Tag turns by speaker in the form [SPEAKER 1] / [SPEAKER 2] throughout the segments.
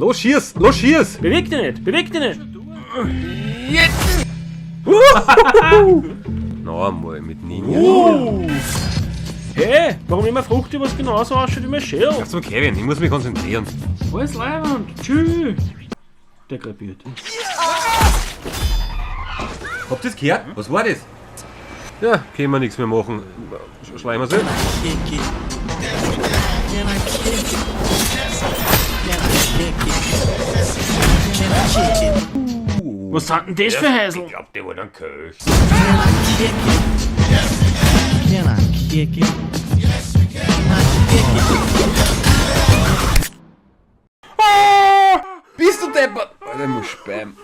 [SPEAKER 1] Los, schieß! Los, schieß!
[SPEAKER 2] Beweg dich nicht, beweg dich nicht!
[SPEAKER 1] Jetzt! Noch einmal mit Ninja.
[SPEAKER 2] Hey, warum immer Frucht, die was genauso ausschaut wie mein Schädel?
[SPEAKER 1] Lass mal Kevin, ich muss mich konzentrieren.
[SPEAKER 2] Alles leiwand, tschüss! Der krepiert.
[SPEAKER 1] Habt ihr das gehört? Was war das? Ja, können wir nichts mehr machen. Schleimen wir sie.
[SPEAKER 2] Was sind denn das für Häusl?
[SPEAKER 1] Ich glaub, die wollen einen Köch.
[SPEAKER 3] Can I kick it? Can I kick it?
[SPEAKER 1] Bist du deppert? Alter, ich muss speiben.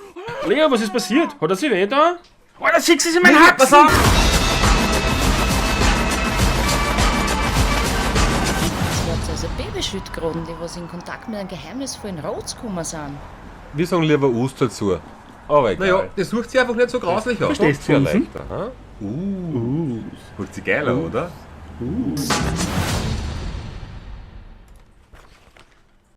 [SPEAKER 2] Leo, was ist passiert? Hat er sich weh da? Alter, siehst du es in meinen Haxen?
[SPEAKER 4] Es wird also Babyschüttgroden, die was in Kontakt mit einem geheimnisvollen Rotz gekommen sind.
[SPEAKER 1] Wir sagen lieber Us dazu.
[SPEAKER 5] Aber egal.
[SPEAKER 1] Naja, das sucht sich einfach nicht so grauslich aus.
[SPEAKER 2] Verstehst du,
[SPEAKER 5] Ja,
[SPEAKER 2] Usen?
[SPEAKER 5] leichter. Hm? Holt sich geiler, oder?
[SPEAKER 1] Uh.